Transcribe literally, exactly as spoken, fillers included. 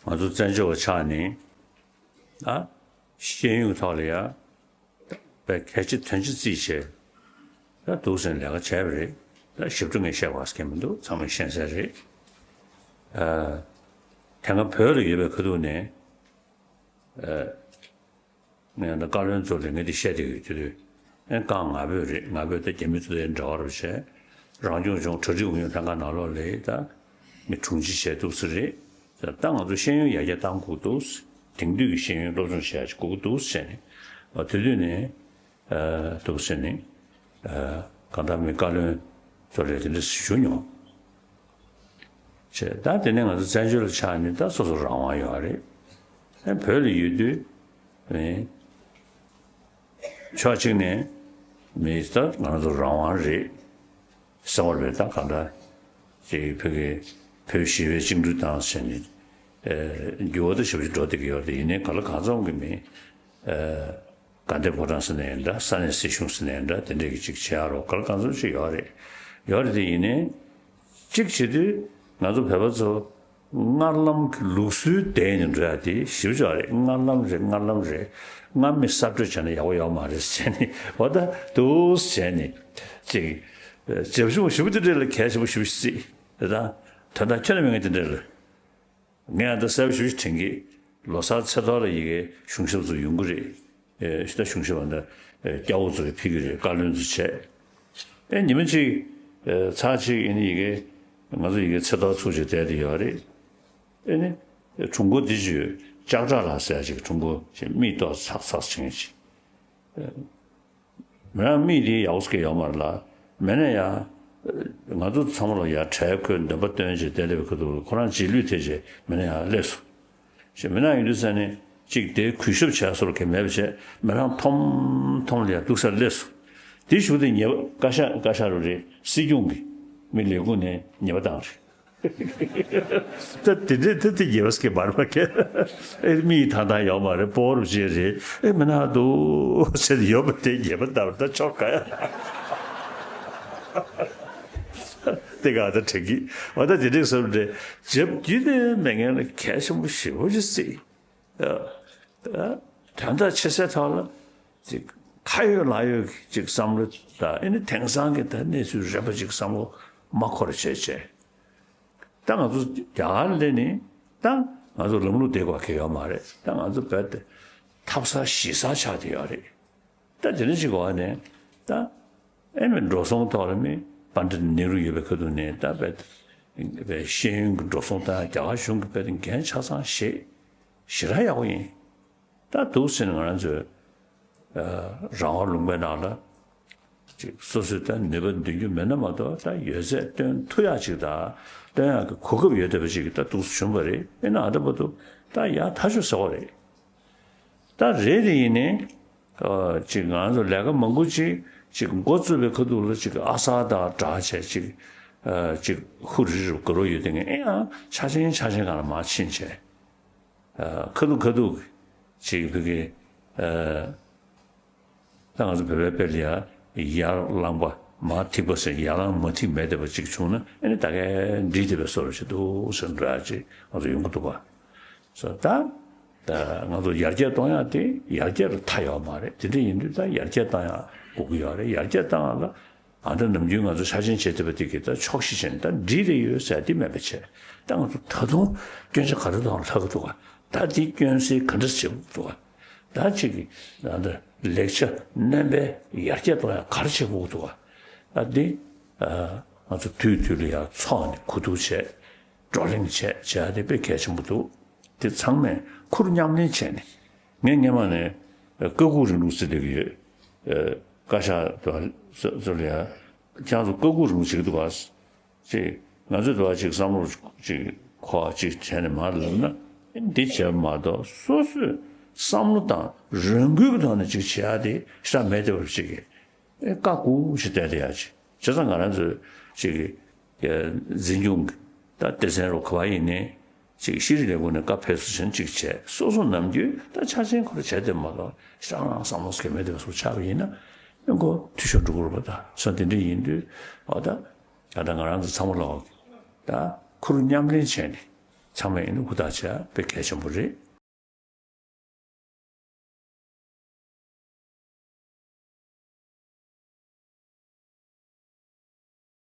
ང་ཚོ་བཙན་བྱོལ་བ་ཆགས་ནས་ཨ་ཤེས་ཡོན་གྱི་ཐོག་ལ་ཡ་དཔེ་གལ་ཆེ་དོན་ཆེ་བརྩིས་བྱས་ད་འདུག་སེ་ལས་ཀ་བྱས་པ་རེད། ད་ཞིབ་ཕྲ་ངས་བཤད་དགོས་ཀྱི་མི་འདུག་ཚང་མས་ཤེས་གསལ་རེད། ཨ་དེ་སྔ་བོད་ལ་ཡོད་པའི་ཁ་ཐུག་ནས་ཨ། ངས་ད་བཀའ་བློན་ཚོ་ལ་ངས་འདི་བཤད་བསྡད་ཡོད། དེ་དུས་ཨེ་རྐང་ང་ཕོད་རེད། ང་ཕོད་ད་རྒྱ་མི་ཚོ་དང་འབྲེལ་བ་རེད་བྱས། རང་སྐྱོང་ལྗོངས་གྲ་སྒྲིག་ཨུ་ཡོན་ལྷན་ཁང་ནང་ལོགས་ལ་ད་མི་དྲུང་ཆེ་བྱས་འདུག་སེ་རེད། ད་ང་ཚོ་ཤེས་ཡོན་ཡར་རྒྱས་གཏང་དགོས་འདུག་དེང་དུས་ཀྱི་ཤེས་ཡོན་སློབ་སྦྱོང་བྱེད་ཡག་ཅིག་དགོས་ཀྱི་འདུག་ཟེར་ནས་ཨ་དེ་དུས་ནས་ཨ་འདུག་ཟེར་ནས་ཨ་གང་ལྟར་མི་བཀའ་བློན་ཚོ་ལ་དེ་འདྲ་ཞུ་མྱོང་། བྱས། ད་དེ་ནས་ང་ཚོ་བཙན་བྱོལ་ལ་ཆགས་ནས་ད་སོ་སོ་རང་དབང་ཡོད་རེད། ཨེ་བོད་ལ་ཡོད་དུས་ཨེ་ཕྱོགས་གཅིག་ནས་མི་ད་ང་ཚོ་རང་དབང་རེད། གསང་བ་རེད། ད་གང་ལྟར་ཅིག་བོད་ཀྱི་བོད་ཞི་བའི་བཅིངས་འགྲོལ་བཏང་ཟེར་ནས་ཨེ་འགྱུར་བ་ད་ཞེ་པོ་ཅིག་འགྲོ་བསྡད་ཀྱི་ཡོད་རེད། ཡིན་ནའི་གང་ལ་གང་འཚམ་གྱི་མི་ཨེ། དགའ་ལྡན་ཕོ་བྲང་ཟེར་ན་ཡང་འདྲ། ས་གནས་སྲིད་གཞུང་ཟེར་ན་ཡང་འདྲ། དེ་འདྲས་ཀྱི་ཅིག་བྱེད་ཡག་རོགས་ག་ལ་གང་འཚམ་ཅིག་ཡོད་རེད། ཡོད་རེད་དེ་ཡིན་ནའི་གཅིག་བྱེད་དུས་ང་ཚོ་བོད་པ་ཚོ་སྔར་ལམ་གྱི་ལུགས་སྲོལ་བསྡད་ནས་འགྲོ་ཡག་དེ་ཞེ་པོ་ཅིག་ཡོད་རེད། སྔར་ལམ་རེད། སྔར་ལམ་རེད། སྔར་མེད་གསར་གཏོད་བྱས་ན་ཡག་པོ་ཡོད་མ་རེད་ཟེར་ནས་འོ་ད་འདུག་ཟེར་ནས་ཅིག་བྱབ་ཆུང་ཞེ་པོ་དེ་འདྲས་ལ་གལ་ཆེན་པོ་ཞེ་པོ་ཅིག་བརྩིས། དེ་དང་དོན་དག་ཁྱོན་ནས་མེད་མཁན་དེ་འདྲས་ལ། ངས་ཨ་ད་གསལ་པོ་ཞེ་པོ་ཅིག་དྲན་གི། ལོ་གསར་ཚེས་ཐོག་ལ་ཡ་གི་གཞུང་ཞབས་ཚོ་ཡོང་གི་རེད། ཨེ་ད་གཞུང་ཞབས་ཨ་ད་ཨེ་སྐྱ་བོ་ཚོ་ཕེབས་ཀྱི་རེད། བཀའ་བློན་ཚོ་བྱས། ཨེ་ཉི་མ་གཅིག་ཨེ་ཚར་གཅིག་ཨེ་ནི་ཡ་གི་ང་ཚོ་ཡ་གི་ཚེས་ཐོག་ཚུགས་བྱས་བསྡད་དེ་ཡོད་རེད། ཨེ་ནི་ཨེ་ཁྲུང་ཁོ་འདི་ཅིག་ཡོད། ལྕགས་བྲག་ལགས་ཟེར་ཡག་ཅིག་ཁྲུང་ཁོ་ཅིག་མིག་ཏོག་ཚག་ཚག་བྱེད་མཁན་ཅིག་མི་རང་མིག་དེ་ཡག་པོ་ཟེར་གྱི་ཡོད་མ་རེད་ལ། མེད་ན་ཡང་ང་ཚོ་ཚང་མ་ལ་ཡང་གྲལ་ཁོས་འདོན་པ་སྟོན་བྱས་བསྡད་ལེ་བའི་ཁ་ཐུག་ལ་ཁོ་རང་རྗེས་ལུས་ཐེབས་བྱས་མེད་ན་ཡང་སླེབས་སོང་། ཞེས་མི་ནག་ཡིན་དུས་ས་ནས་གཅིག་དེ་གུས་ཞབས་བྱས་སོར་གྱི་མེད་པ་བྱས་མི་རང་ཐོམ་ཐོམ་ལ་ཡང་འདུག་སར་སླེབས་སོང་། དེ་གཞུག་དེ་ཉེ་བ་བཀའ་ཤག་བཀའ་ཤག་རུ་རེད། སྲིད་སྐྱོང་གི་མི་ལས་ཁུངས་ནས་ཉེས་པ་བཏང་རེད། ད་དེ་འདྲས་ད་དེ་ཉེས་པ་ཟེར་གྱི་མ་རེད་པ་ཁྱེད། ཨེ་མིག་ཐང་ཐང་ཡོད་མ་རེད། སྤོ་རུ་བྱས་རེད། ཨེ་མི་ནག་འདུག་ཟེར་ཡོད་པ་དེ་ཉེས་པ་བཏང་རེད། ད་ཆོག་ག་ཡ། དེ་ག་ད་དྲན་གི། འོ་ད་དེ་འདྲས་བཟོ་འདྲ་བྱེད་རྒྱུ་དེ་མེད་མཁན་ལ་གལ་ཆེན་པོ་ཞེ་པོ་ཅིག་བརྩི། ཨ། ཨ། དོན་དག་ཆེ་སའི་ཐོག་ལ་ཅིག་ཁ་ཡོད་ལག་ཡོད་ཀྱི་ཅིག་བསམ་བློ་དང་ཨེ་ནི་དེང་སང་གི་ད་གནས་ཚུལ་རན་པ་ཅིག་བསམ་བློ་མ་འཁོར་བྱས་བྱས། ད་ང་ཚོ་རྒྱ་གར་ལ་ནི་ད་ང་ཚོ་ལམ་ལུགས་བསྡད་དགོས་ཀྱི་ཡོད་མ་རེད། ད་ང་ཚོ་བོད་དེ་འཐབ་ས་གཞིས་ས་ཆགས་བསྡད་ཡོད་རེད། ད་དེ་འདྲ་ཞིག་གོ་བ་ནས་ད་ཨེ་མི་འགྲོ་སོང་ཐོག་ལ་མི་པཎྜི་ཏ་ནེ་རུ་ཡོད་པའི་ཁ་ཐུག་ནས་ད་བས་བས་ཤེས་ཡོན་གྱི་འགྲོ་སོང་ད་རྒྱ་གར་གཞུང་གི་བས་འགན་ཆ་ཚང་བཞེས་ཞེ་དྲག་ཡག་པོ་ཡིན། ད་འདུག་ཟེར་ནས་ང་རང་ཚོའི་རང་དབང་ལུང་པའི་ནང་ལ་ཅིག་སོ་སོས་ད་ནུས་པ་འདོན་རྒྱུ་མེད་ན་མ་གཏོགས་ད་ཡོད་ཚད་སྟོན་ཐུབ་ཡག་ཅིག་ད་སྟོན་ཡག་གི་གོ་སྐབས་ཡོད་བསྡད་པ་ཅིག་ད་འདུག་སེ་བྱུང་བ་རེད། ཨེ་ན་ཨ་ད་བར་དུ་ད་ཡག་ཐག་ཆོད་ཟེར་བ་རེད། ད་རེད་དེ་ཡིན་ནའི། ཨ། ཅིག་ང་ཚོ་ལས་ཀ་མང་པོ་ཅིག་ཅིག་འགོ་བཙུགས་པའི་ཁ་ཐུག་ལ་ཅིག་ཨ་གསར་དང་སྦྲགས་བྱས་ཅིག་ཨ། ཅིག་ཧུ་རི་རུ་དགའ་རོགས་ཡོད་དེ་ངས་ཨེ་ཡང་ཆ་ཆེན་ཆ་ཆེན་སྒང་ལ་མར་ཕྱིན་བྱས། ཨ། ཁ་ཐུག་ཁ་ཐུག་ཅིག་བོད་ཀྱི་ཨ། ད་ང་ཚོ་བོད་པའི་དཔེ་ལ་ཡ་ཡར་ལངས་པ་མར་ཐིགས་པ་ཟེར་ཡར་ལངས་མར་ཐིགས་མེད་བསྡད་པ་ཅིག་བྱུང་ན་ཨེ་ནི་ད་གས་འགྲིག་བསྡད་པའི་བཟོ་འདྲ་ཅིག་འདུག་ཟེར་འདྲ་ཅིག་ང་ཚོ་ཡོང་གི་འདུག་པ། སོ་ད། ད་ང་ཚོ་ཡར་རྒྱས་གཏོང་ཡག་དེ་ཡར་རྒྱས་ལ་མཐའ་ཡོད་མ་རེད། དེ་འདྲ་ཡིན་དུས་ད་ཡར་རྒྱས་གཏོང་ཡག་དགོས་ཀྱི་ཡོད་རེད། ཡར་རྒྱས་གཏོང་ཡག་ལ་ཨ་ད་ནམ་རྒྱུན་ང་ཚོ་ཆ་ཆེན་བྱེད་ཐུབ་པ་དེ་གི་ད་ཕྱོགས་བཞི་ཅན་ད་འགྲིག་རེ་ཡོད་ཟེར་དེ་མེད་པ་བྱས། ད་ང་ཚོ་ད་དུང་སྐྱོན་ཆ་ག་རེ་འདུག་ལྷག་གི་འདུག་ག་ད་དེ་སྐྱོན་སེལ་ག་འདྲ་བྱེད་དགོས་འདུག་ག་ད་ཅིག་གི་ཨ་ད་ལེགས་ཆ་སྣོན་པའི་ཡར་རྒྱས་གཏོང་ཡག་ག་རེ་བྱེད་དགོས་འདུག་ག་ད་དེ་ཨ་ང་ཚོ་དུས་དུས་ལ་ཡར་ཚོགས་ནས་གོ་བསྡུར་བྱས། བགྲོ་གླེང་བྱས་བྱས་དེ་དཔེ་གལ་ཆེན་པོ་འདུག་དེ་ཚང་མས་ཁུར་མཉམ་ལེན་བྱས་ནས། ངས་སྔན་མ་ནས་ཀ་ཁུག་རིང་ལུགས་ཟེར་བསྡད་ཀྱི་ཡོད། ཨ། བཀའ་ཤག་དུ་ཚོ་ལ་ཡ་ཁྱེད་ཚོ་ཀ་ཁུག་རིང་ལུགས་བྱེད་ཀྱི་འདུག་ག་ཅེས་ང་ཚོས་དུ་བ་ཅིག་བསམ་བློ་ཅིག་འཁོར་བ་ཅིག་བྱས་ནས་མར་ལབ་ན་འདི་བྱས་པ་མ་གཏོགས་སོ་སོས་བསམ་བློ་དང་རང་འགུལ་གྱི་ཐོག་ནས་ཅིག་བྱེད་ཡ་དེ་ཤ་མེད་བསྡད་པ་ཅིག་གིས། ཨེ་བཀའ་བསྒོ་ཞིག་བསྡད་དེ་ཡ་ཅིག་བྱས་ཙང་ང་རང་ཚོས་ཅིག་གི་འཛིན་སྐྱོང་གི་ད་སྡེ་ཚན་རུ་ག་བ་ཡིན་ནའི་ཅིག་ཤེས་རིག་ལས་ཁུངས་ནས་བཀའ་ཕེབས་བསུ་ཆེན་ཅིག་བྱས། སོ་སོ་ནམ་རྒྱུན་ད་ཆ་ཆེན་ཁོ་ར་བྱས་ཏེ་མ་གཏོགས་ཤང་རང་བསམ་བློ་སྐྱེ་མེད་དེ་སུ་ཆགས་པ་ཡིན་ན་ཨེ་ཁོ་འཐུས་ཤོར་འགྲོ་གི་རེད་པ། ད་སོ་དེ་འདྲ་ཡིན་དུས་ཨ་ད་ད་ད་ང་རང་ཚོ་ཚང་མ་ལོག་ད་ཁུར་མཉམ་ལེན་བྱས་ནས། ཚང་མས་ཨ་ནི་ཧུར་ཐག་བྱས་དཔེ་གལ་ཆེན་པོ་རེད།